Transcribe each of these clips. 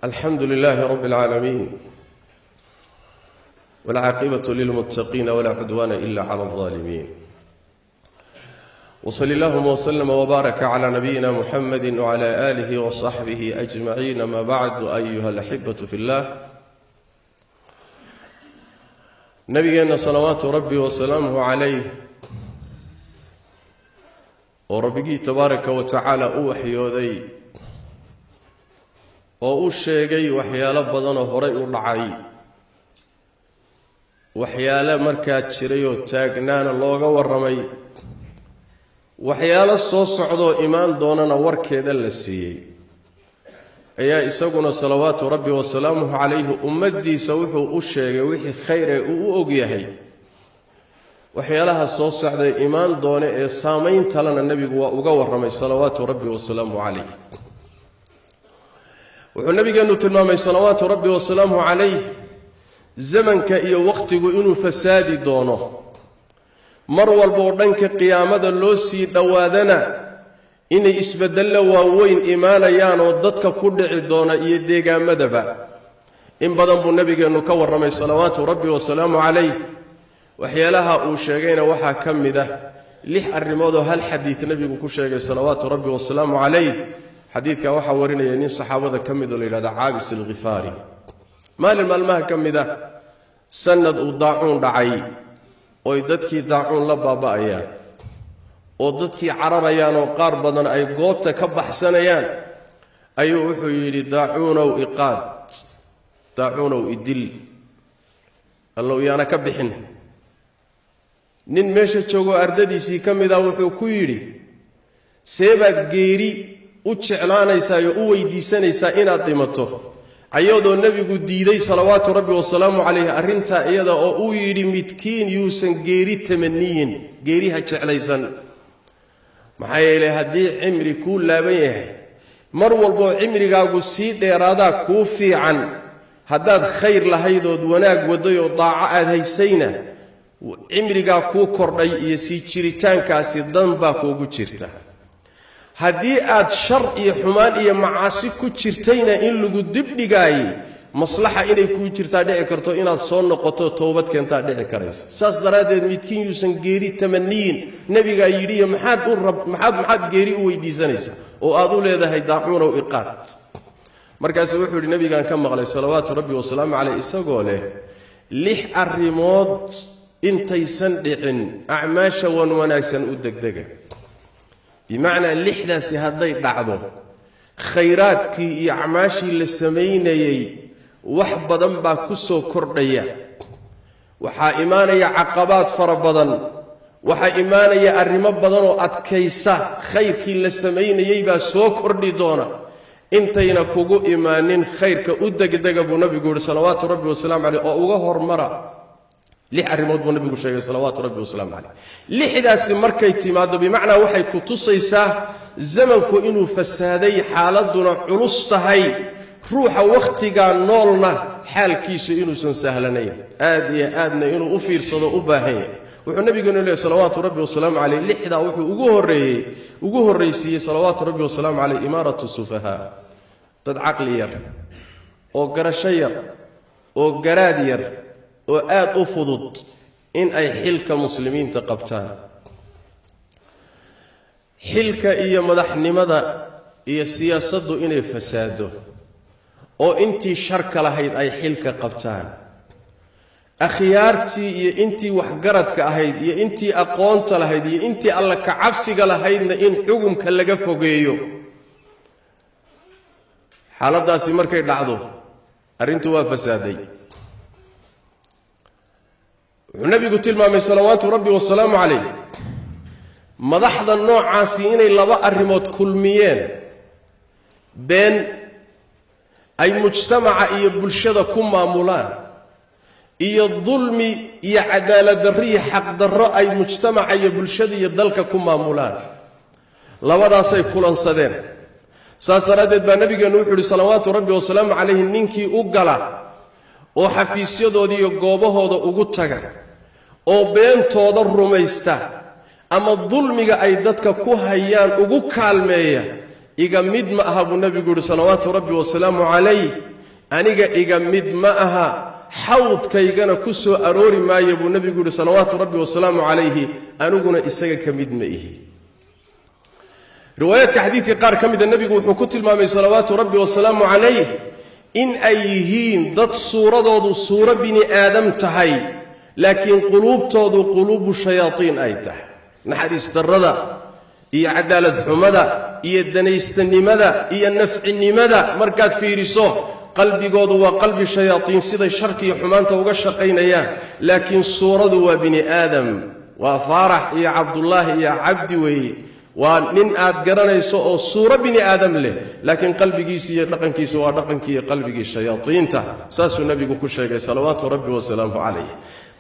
Alxamdu lilaahi rabbi اlcaalamiin wاlcaaqibatu lilmuttaqiina walaa cudwaana ila cla اlظaalimiin wsali allahuma wslama wbaaraka cla nabiyina muxamadi wcla aalihi wasaxbihi ajmaciin, ama bacdu. Ayuha alaxibatu fi llah, nabigeenna salawaatu rabbi wasalaamuhu calayh oo rabbigii tabaaraka wa tacaala u waxyooday oo u sheegay waxyaalo badanoo horay u dhacay, waxyaalo markaa jirayoo taagnaana looga warramay, waxyaalo soo socdoo imaan doonana warkeeda la siiyey, ayaa isaguna salawaatu rabbi wasalaamuhu calayhi ummaddiisa wuxuu u sheegay wixii khayr ee uu u ogyahay. Waxyaalaha soo socday imaan doone ee saamayntalena nebigu waa uga warramay salawaatu rabbi wasalaamuhu calayh. Wuxuu nabigeennu tilmaamay salawaatu rabbi wasalaamuhu calayh zamanka iyo wakhtigu inuu fasaadi doono, mar walba oo dhanka qiyaamada loo sii dhowaadana inay isbeddello waaweyn imaanayaan oo dadka ku dhici doona iyo deegaamadaba. In badan buu nabigeennu ka warramay salawaatu rabbi wasalaamu calayh. Waxyaalaha uu sheegayna waxaa ka mid ah 6 arrimood oo hal xadiid nebigu ku sheegay salawaatu rabbi wasalaamu calayh. Xadiidka waxaa warinaya nin saxaabada ka mid oo la yidhahda Caabis Alkhifaari. Maalin maalmaha ka mid ah, sanad uu daacuun dhacay oy dadkii daacuun la baaba'ayaan oo dadkii cararayaan oo qaar badan ay goobta ka baxsanayaan, ayuu wuxuu yidhi: "Daacuunow iqaad, daacuunow idil, allow yaana ka bixin." Nin meesha joogoo ardadiisii ka mid ah wuxuu ku yidhi: "Seebaad geeri u jeclaanaysaa oo u weydiisanaysaa inaad dhimato, ayadoo nebigu diiday salawaatu rabbi wasalaamu calayh arrintaa iyada, oo uu yidhi midkiin yuusan geeri tamaniyin, geeriha jeclaysan? Maxaa yeelay, haddii cimri kuu laaban yahay, mar walboo cimrigaagu sii dheeraadaa kuu fiican. Haddaad khayr lahaydood wanaag waday oo daaco aad haysayna, cimrigaa kuu kordhay iyo sii jiritaankaasi dan baa kuugu jirta. Haddii aad shar iyo xumaan iyo macaasi ku jirtayna, in lagu dibdhigaayey maslaxa inay kuu jirtaa dhici karto, inaad soo noqoto, towbad keentaa dhici karaysa. Saas daraaddeed midkiin yuusan geeri tamaniyin, nebigaa yidhiyo maxaad u rab maxaad maxaad geeri u weydiisanaysaa oo aad u leedahay daacuunow iqaad?" Markaasu wuxuu yidhi: "Nebigaan ka maqlay salawaatu rabbi wasalaamu caleyh isagoo leh 6 arrimood intaysan dhicin acmaasha wan wanaagsan u degdega. Bimacnaa, 6daasi hadday dhacdo, khayraadkii iyo acmaashii la samaynayey wax badan baa ku soo kordhaya. Waxaa imaanaya caqabaad fara badan, waxaa imaanaya arrimo badan oo adkaysa khayrkii la samaynayey baa soo kordhi doona. Intayna kugu imaanin, khayrka u degdega," buu nabigu yihi salawaatu rabbi wasalaamu caleyh, "oo uga hormara." 6 arrimood buu nabigu sheegay salawaatu rabbi wasalaamu caleyh. 6daasi markay timaaddo, bimacnaa waxay ku tusaysaa zamanku inuu fasaaday, xaaladuna culus tahay, ruuxa wakhtigaa noolna xaalkiisu inuusan sahlanayn, aad iyo aadna inuu u fiirsado u baahan yahay. Wuxuu nabigeenu leeyahy salawaatu rabbi wasalaamu caleyh, 6daa wuxuu ugu horreeyey, ugu horraysiiyey salawaatu rabbi wasalaamu caleyh, imaaratu sufahaa, dad caqli yar oo garasho yar oo garaad yar oo aada u fudud in ay xilka muslimiinta qabtaan. Xilka iyo madaxnimada iyo siyaasaddu inay fasaado oo intii sharka lahayd ay xilka qabtaan, akhyaartii iyo intii waxgaradka ahayd iyo intii aqoonta lahayd iyo intii alla kacabsiga lahaydna in xukumka laga fogeeyo. Xaaladdaasi markay dhacdo, arrintu waa fasaaday. Wuxuu nabigu tilmaamay salawaatu rabbi wasalaamu calayh madaxda noocaasi inay laba arrimood kulmiyeen: been ay mujtamaca iyo bulshada ku maamulaan, iyo dulmi iyo cadaalad darro iyo xaqdarro ay mujtamaca iyo bulshada iyo dalka ku maamulaan. Labadaasay kulansadeen. Saas daraaddeed baa nabigeennu wuxuu yidhi salawaatu rabbi wasalaamu calayhi, ninkii u gala oo xafiisyadoodii iyo goobahooda ugu taga oo beentooda rumaysta ama dulmiga ay dadka ku hayaan ugu kaalmeeya, Iga mid ma aha buu nebigu yihi salawaatu rabbi wasalaamu calayh, aniga iga mid ma aha, xawdkaygana ku soo aroori maayo buu nebigu yihi salawaatu rabbi wasalaamu calayhi, aniguna isaga ka mid ma ihi. Riwaayaadka xadiidka qaar ka mida nebigu wuxuu ku tilmaamay salawaatu rabbi wasalaamu calayh in ay yihiin dad suuradoodu suuro bini aadam tahay, laakiin quluubtoodu quluubu shayaatiin ay tahay. Naxariis darrada iyo cadaalad xumada iyo danaystanimada iyo nafcinimada markaad fiiriso, qalbigoodu waa qalbi shayaatiin, siday sharki iyo xumaanta uga shaqaynayaan, laakiin suuradu waa bini aadam, waa Faarax iyo Cabdullaahi iyo Cabdi weeye. Waa nin aad garanayso oo suuro bini aadam leh, laakiin qalbigiisa iyo dhaqankiisa waa dhaqankii iyo qalbigii shayaatiinta. Saasuu nebigu ku sheegay salawaatu rabbi wasalaamu calayh.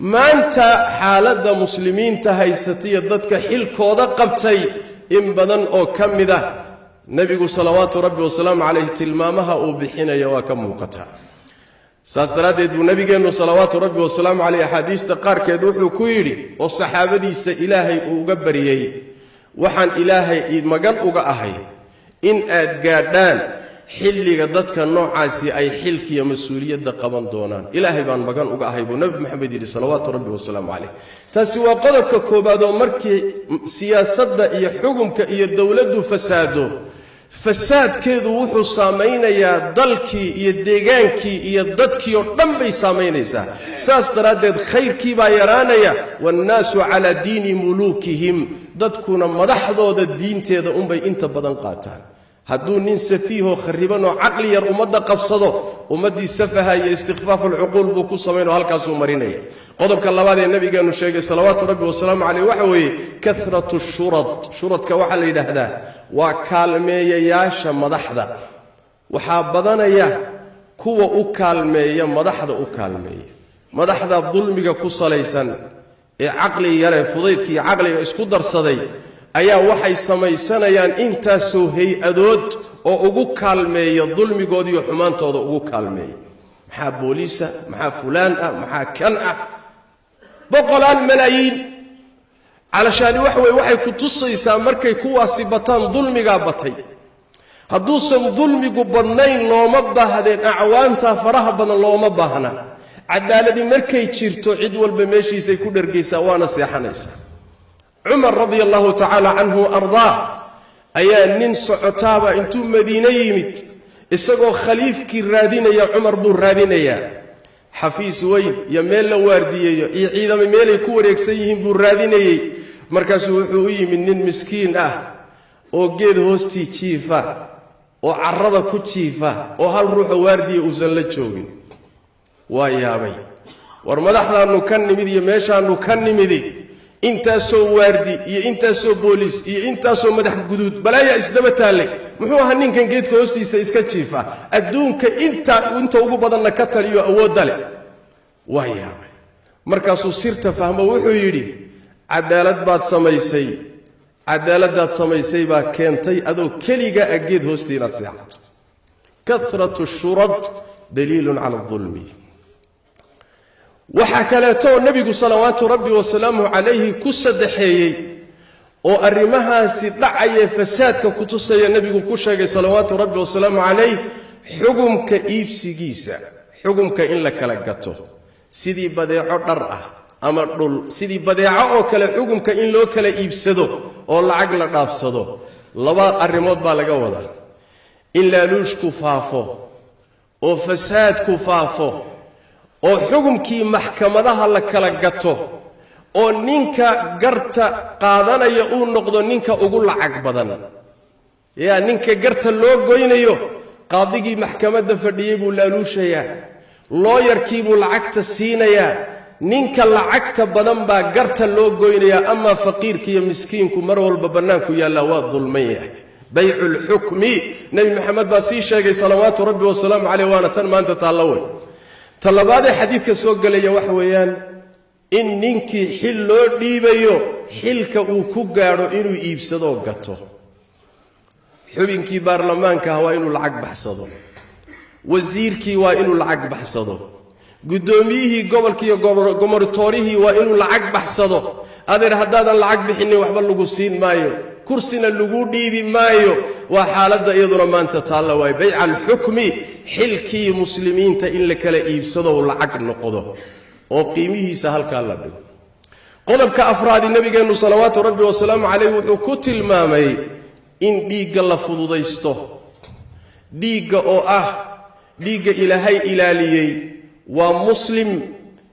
Maanta xaaladda muslimiinta haysataiyo dadka xilkooda qabtay in badan oo ka mid ah nebigu salawaatu rabbi wasalaamu calayh tilmaamaha uu bixinaya waa ka muuqata. Saas daraaddeed buu nebigeennu salawaatu rabbi wasalaamu caleyh axaadiista qaarkeed wuxuu ku yidhi, oo saxaabadiisa Ilaahay uu uga baryey: "Waxaan Ilaahay magan uga ahay in aad gaadhaan xilliga dadka noocaasi ay xilkiiyo mas-uuliyadda qaban doonaan. Ilaahay baan magan uga ahay," buu Nebi Maxamed yidhi salawaatu rabbi wasalaamu caleyh. Taasi waa qodobka koobaad, oo markii siyaasadda iyo xukumka iyo dowladdu fasaado, fasaadkeedu wuxuu saamaynayaa dalkii iyo deegaankii iyo dadkii oo dhan bay saamaynaysaa. Saas daraaddeed khayrkii baa yaraanaya. Waannaasu calaa diini muluukihim, dadkuna madaxdooda diinteeda unbay inta badan qaataan. Hadduu nin safiihoo khariban oo caqli yar ummadda qabsado, ummaddii safaha iyo istikfaafulcuquul buu ku samayn oo halkaasuu marinaya. Qodobka labaad ee nabigeenu sheegay salawaatu rabbi wasalaamu caleyh waxa weeye karatu shurad. Shuradka waxaa la yidhaahdaa waa kaalmeeyayaasha madaxda. Waxaa badanaya kuwa u kaalmeeya madaxda, u kaalmeeya madaxda dulmiga ku salaysan ee caqli yare fudaydkiiyo caqliga isku darsaday ayaa waxay samaysanayaan intaasoo hay-adood oo ugu kaalmeeya dulmigooda iyo xumaantooda ugu kaalmeeya. Maxaa booliisa, maxaa fulaan ah, maxaa kan ah, boqolaal malaayiin calashaani waxa weye. Waxay ku tusaysaa markay kuwaasi bataan dulmigaa batay. Hadduusan dulmigu badnayn looma baahdeen acwaantaa faraha badan, looma baahna. Cadaaladi markay jirto cid walba meeshiisay ku dhergaysaa, waana seexanaysaa. Cumar radia allahu tacaala canhu ardaah ayaa nin socotaaba intuu Madiine yimid isagoo khaliifkii raadinaya. Cumar buu raadinayaa, xafiis weyn iyo meel la waardiyeeyo iyo ciidamo meelay ku wareegsan yihiin buu raadinayey. Markaasuu wuxuu u yimid nin miskiin ah oo geed hoostii jiifa oo carrada ku jiifa oo hal ruuxoo waardiya uusan la joogin. Waa yaabay: "War madaxdaannu ka nimid iyo meeshaannu ka nimidi intaasoo waardi iyo intaasoo booliis iyo intaasoo madax guduud balaayaa isdaba taallay, muxuu ahaa ninkan geedka hoostiisa iska jiifa, adduunka intaa inta ugu badanna ka taliyo awoodda leh?" Waa yaabay. Markaasuu sirta fahmo, wuxuu yidhi: "Cadaalad baad samaysay, cadaaladdaad samaysay baa keentay adoo keligaa a geed hoostii inaad seexato." Karatu shurad daliilun cala adulmi. Waxaa kaleetoo nebigu salawaatu rabbi wasalaamuhu calayhi ku saddexeeyey oo arrimahaasi dhacaya fasaadka ku tusaya nebigu ku sheegay salawaatu rabbi wasalaamu calayh xugumka iibsigiisa, xugumka in la kala gato sidii badeeco dhar ah ama dhul, sidii badeeco oo kale xugumka in loo kala iibsado oo lacag la dhaafsado. Laba arrimood baa laga wadaa: in laaluushku faafo oo fasaadku faafo oo xugumkii maxkamadaha la kala gato, oo ninka garta qaadanaya uu noqdo ninka ugu lacag badan. Yaa ninka garta loo goynayo? Qaadigii maxkamadda fadhiyey buu laaluushayaa, looyarkii buu lacagta siinayaa. Ninka lacagta badan baa garta loo goynayaa, amaa faqiirka iyo miskiinku mar walba bannaanku yaallaa, waa dulman yahay. Bayculxukmi Nebi Maxamed baa sii sheegay salawaatu rabbi wasalaamu caleyh, waana tan maanta taallo wey. Ta labaadee xadiidka soo gelaya waxa weeyaan in ninkii xil loo dhiibayo xilka uu ku gaadho inuu iibsadoo gato. Xubinkii baarlamaanka ah waa inuu lacag baxsado, wasiirkii waa inuu lacag baxsado, guddoomiyihii gobolka iyo gomortoorihii waa inuu lacag baxsado. Adeer, haddaadan lacag bixinin waxba lagu siin maayo, kursina laguu dhiibi maayo. Waa xaaladda iyaduna maanta taalla waay. Bayca alxukmi, xilkii muslimiinta in la kala iibsado lacag noqdo oo qiimihiisa halkaa la dhigo. Qodobka afraadi, nabigeennu salawaatu rabbi wasalaamu calayh wuxuu ku tilmaamay in dhiigga la fududaysto, dhiigga oo ah dhiigga Ilaahay ilaaliyey, waa muslim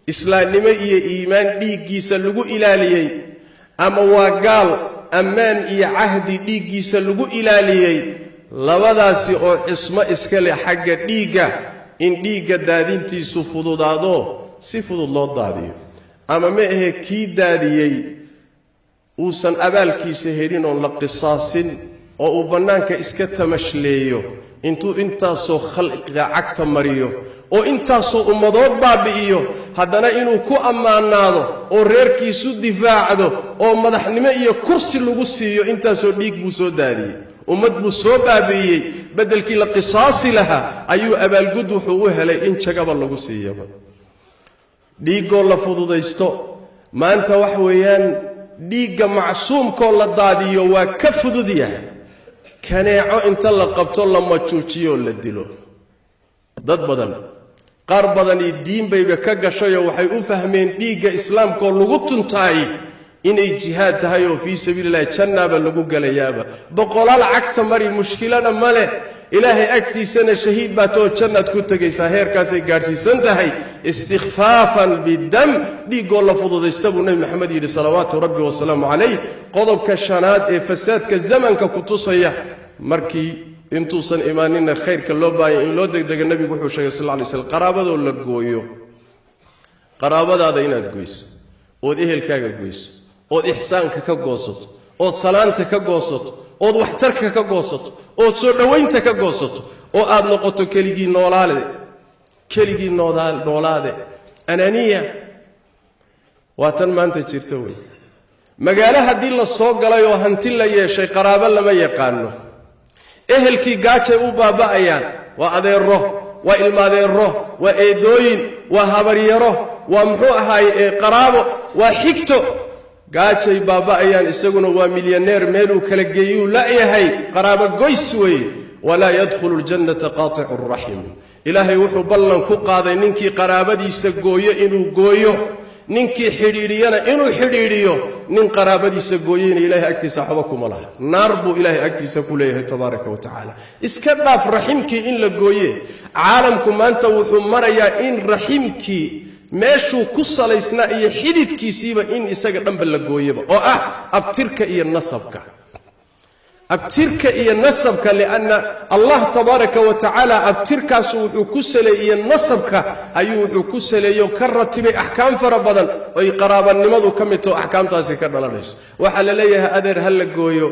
islaamnimo iyo iimaan dhiiggiisa lagu ilaaliyey, ama waa gaal ammaan iyo cahdi dhiiggiisa lagu ilaaliyey, labadaasi oo cismo iska leh xagga dhiigga, in dhiigga daadintiisu fududaado, si fudud loo daadiyo, ama ma ahe kii daadiyey uusan abaalkiisa helin oon la qisaasin, oo uu bannaanka iska tamashleeyo intuu intaasoo khalqiga cagta mariyo oo intaasoo ummadood baabi'iyo, haddana inuu ku ammaanaado oo reerkiisu difaacdo oo madaxnimo iyo kursi lagu siiyo. Intaasoo dhiig buu soo daadiyey, ummad buu soo baabi'iyey, beddelkii la qisaasi lahaa ayuu abaalgud wuxuu u helay in jagaba lagu siiyaba. Dhiiggoo la fududaysto maanta wax weeyaan, dhiigga macsuumkoo la daadiyo waa ka fudud yahay kaneeco inta la qabto la majuujiyoo la dilo. Dad badan, qaar badani diin bayba ka gashayoo waxay u fahmeen dhiigga islaamkaoo lagu tuntaay inay jihaad tahay oo fii sabiilillahi jannaaba lagu gelayaaba. Boqolaal cagta mari, mushkilana ma leh, Ilaahay agtiisana shahiid baa too jannaad ku tegaysaa. Heerkaasay gaadhsiisan tahay. Istikfaafan bidam, dhiiggoo la fududaysta buu Nebi Maxamed yidhi salawaatu rabbi wasalaamu calayh. Qodobka shanaad ee fasaadka zamanka ku tusaya, markii intuusan imaaninna khayrka loo baahanya in loo degdega, nebigu wuxuu sheegay sal lla lay slam qaraabadoo la gooyo. Qaraabadaada inaad goyso, ood ehelkaaga goyso, ood ixsaanka ka goosato, ood salaanta ka goosato, ood waxtarka ka goosato, ood soo dhowaynta ka goosato, oo aad noqoto keligii noolaale, keligii noolaade, anaaniya. Waa tan maanta jirta wey. Magaalo haddii la soo galay oo hanti la yeeshay, qaraabo lama yaqaano, ehelkii gaajay u baaba'ayaan. Waa adeero, waa ilmaadeero, waa eedooyin, waa habaryaro, waa muxuu ahaaye ee qaraabo, waa xigto, gaajay baaba'ayaan. Isaguna waa milyaneer, meeluu kala geeyuu la'yahay. Qaraabo goys weeye. Walaa yadkhulu ljannata qaaticu raxim. Ilaahay wuxuu ballan ku qaaday ninkii qaraabadiisa gooyo inuu gooyo, ninkii xidhiidhiyana inuu xidhiidhiyo. Nin qaraabadiisa gooyeyna Ilahay agtiisa waxba kuma laha, naar buu Ilaahay agtiisa ku leeyahay tabaaraka wa tacaala. Iska dhaaf raximkii in la gooye, caalamku maanta wuxuu marayaa in raximkii meeshuu ku salaysnaa iyo xididkiisiiba in isaga dhanba la gooyaba, oo ah abtirka iyo nasabka, abtirka iyo nasabka, lianna Allah tabaaraka wa tacaala abtirkaasu wuxuu ku saleeyey, nasabka ayuu wuxuu ku saleeyo ka ratibay axkaam fara badan oy qaraabanimadu ka mid taho, axkaamtaasi ka dhalanayso. Waxaa la leeyahay adeer ha la gooyo,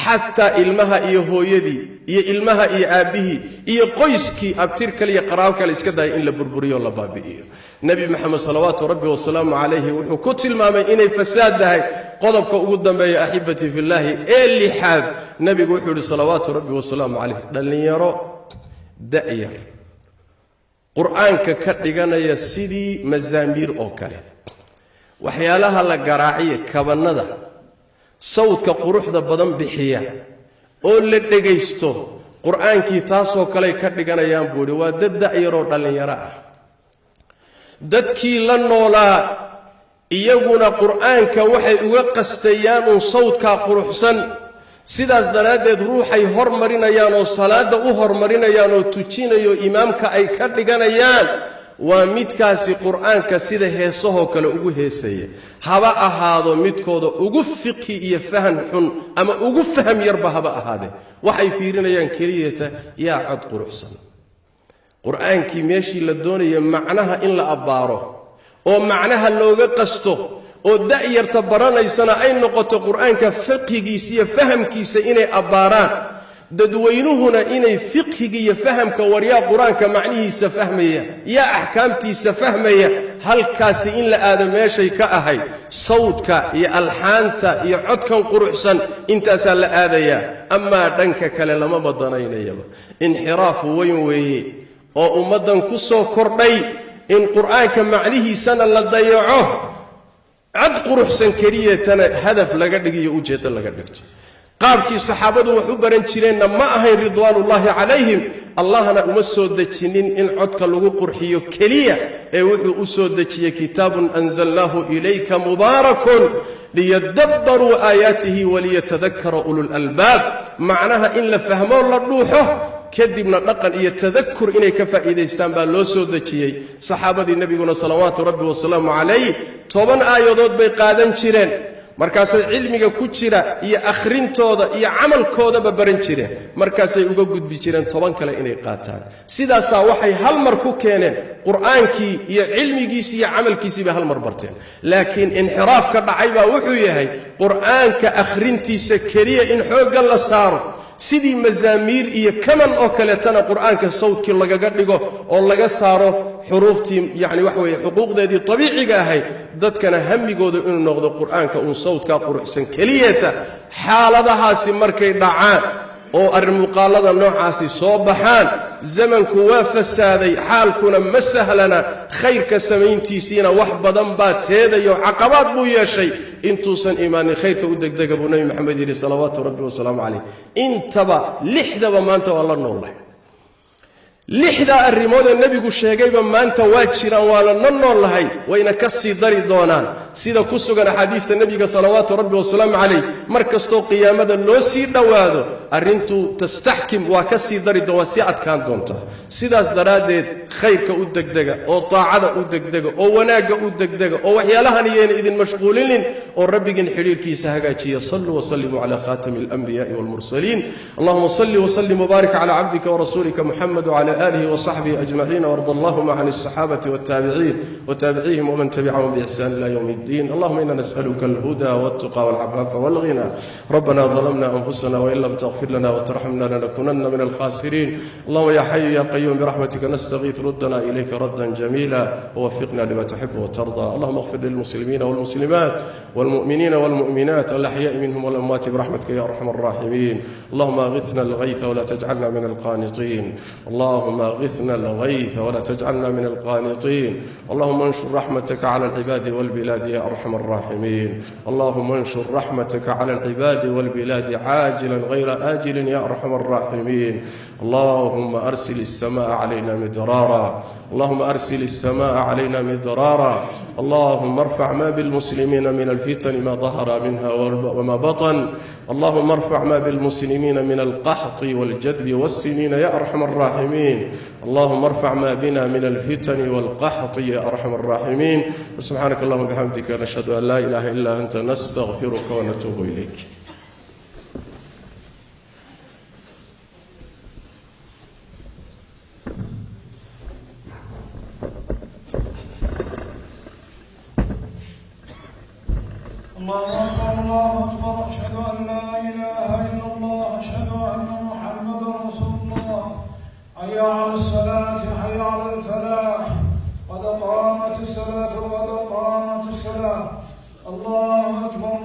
xataa ilmaha iyo hooyadii iyo ilmaha iyo aabbihii iyo qoyskii abtir kale iyo qaraabo kale iska daya in la burburiyo o la baabi'iyo. Nebi Maxamed salawaatu rabbi wasalaamu calayhi wuxuu ku tilmaamay inay fasaad tahay. Qodobka ugu dambeeya, axibatii fillaahi, ee lixaad, nebigu wuxuu yidhi salawaatu rabbi wasalaamu calayh: dhallinyaro da'yar qur-aanka ka dhiganaya sidii mazaamiir oo kale, waxyaalaha la garaaciya, kabannada sawdka quruxda badan bixiya oo la dhegaysto, qur-aankii taasoo kaley ka dhiganayaan buu yidhi. Waa dad da'yaroo dhallinyaro ah. Dadkii la noolaa iyaguna qur-aanka waxay uga qastayaan uun sawdkaa quruxsan. Sidaas daraaddeed ruuxay hormarinayaan oo salaadda u hormarinayaan oo tujinayo imaamka ay ka dhiganayaan waa midkaasi qur-aanka sida heesahoo kale ugu heesaya, haba ahaado midkooda ugu fiqhi iyo fahan xun ama ugu faham yarba haba ahaadee. Waxay fiirinayaan keliyata yaa cod quruxsan. Qur-aankii meeshii la doonaya macnaha in la abbaaro oo macnaha looga qasto oo da'yarta baranaysana ay noqoto qur-aanka fiqhigiisa iyo fahamkiisa inay abbaaraan, dadweynuhuna inay fiqhiga iyo fahamka, waryaa qur-aanka macnihiisa fahmaya, yaa axkaamtiisa fahmaya, halkaasi in la aado meeshay ka ahayd, sawdka iyo alxaanta iyo codkan quruxsan intaasaa la aadayaa, amaa dhanka kale lama badanaynayaba. Inxiraaf weyn weeye oo ummaddan ku soo kordhay in qur-aanka macnihiisana la dayaco, cod quruxsan keliyatana hadaf laga dhigiyo ujeeddo laga dhigto. Qaabkii saxaabadu wax u baran jireenna ma ahayn ridwaanullaahi calayhim. Allahna uma soo dejinin in codka lagu qurxiyo keliya, ee wuxuu u soo dejiyey kitaabun anzalnaahu ilayka mubaarakun liyadabbaruu aayaatihi waliyatadakara ulul albaab. Macnaha in la fahmoo la dhuuxo, kadibna dhaqan iyo tadakur inay ka faa'iidaystaan baa loo soo dejiyey. Saxaabadii nebiguna salawaatu rabbi wasalaamu calayh 10 aayadood bay qaadan jireen, markaasay cilmiga ku jira iyo akhrintooda iyo camalkoodaba baran jireen, markaasay uga gudbi jireen 10 kale inay qaataan. Sidaasaa waxay hal mar ku keeneen qur'aankii iyo cilmigiisii iyo camalkiisii bay hal mar barteen. Laakiin inxiraafka dhacay baa wuxuu yahay qur'aanka akhrintiisa keliya in xoogga la saaro, sidii mazaamiir iyo kaman oo kaleetana qur'aanka sawdkii lagaga dhigo oo laga saaro xuruuftii, yacni waxa weeye xuquuqdeedii tabiiciga ahayd, dadkana hamigooda inuu noqdo qur'aanka uun sawdkaa quruxsan keliyata. Xaaladahaasi markay dhacaan oo arrin muuqaallada noocaasi soo baxaan, zamanku waa fasaaday, xaalkuna ma sahlana, khayrka samayntiisiina wax badan baa teedayo, caqabaad buu yeeshay. Intuusan imaanin khayrka u degdega buu Nebi Maxamed yidhi salawaatu rabbi wasalaamu calayh. Intaba 6daba maanta waa la noollahay. 6daa arrimoodee nebigu sheegayba maanta waa jiraan, waana la noollahay, wayna ka sii dari doonaan. Sida ku sugan axaadiista nebiga salawaatu rabbi wasalaamu calayh, mar kastoo qiyaamada loo sii dhowaado arrintu tastaxkim, waa ka sii dari doon, waa sii adkaan doontaa. Sidaas daraaddeed khayrka u degdega oo taacada u degdega oo wanaagga u degdega oo waxyaalahan iyayna idin mashquulinin, oo rabbigin xidhiirkiisa hagaajiya. Saluu wasallimuu cala khaatami alanbiyaai waalmursaliin. Allahuma salli wasallim wbaarik cala cabdika warasuulika muxamed wcala آله وصحبه أجمعين، وارض اللهم عن الصحابة والتابعين وتابعيهم ومن تبعهم بإحسان إلى يوم الدين. اللهم إنا نسألك الهدى والتقى والعفاف والغنى. ربنا ظلمنا أنفسنا وإن لم تغفر لنا وترحمنا لنكونن من الخاسرين. اللهم يا حي يا قيوم برحمتك نستغيث، ردنا إليك ردا جميلا ووفقنا لما تحب وترضى. اللهم اغفر للمسلمين والمسلمات والمؤمنين والمؤمنات الأحياء منهم والأموات برحمتك يا أرحم الراحمين. اللهم أغثنا الغيث ولا تجعلنا من القانطين. اللهم أغثنا الغيث ولا تجعلنا من القانطين. اللهم انشر رحمتك على العباد والبلاد يا أرحم الراحمين. اللهم انشر رحمتك على العباد والبلاد عاجلا غير آجل يا أرحم الراحمين. اللهم أرسل السماء علينا مدرارا. اللهم أرسل السماء علينا مدرارا. اللهم ارفع ما بالمسلمين من الفتن ما ظهر منها وما بطن. اللهم ارفع ما بالمسلمين من القحط والجدب والسنين يا أرحم الراحمين. اللهم ارفع ما بنا من الفتن والقحط يا أرحم الراحمين. سبحانك اللهم وبحمدك، نشهد أن لا إله إلا أنت، نستغفرك ونتوب إليك. الله أكبر الله أكبر، أشهد أن لا إله إلا الله، أشهد أن محمدا رسول الله. حي على الصلاة، حي على الفلاح، قد قامت الصلاة قد قامت الصلاة. الله أكبر.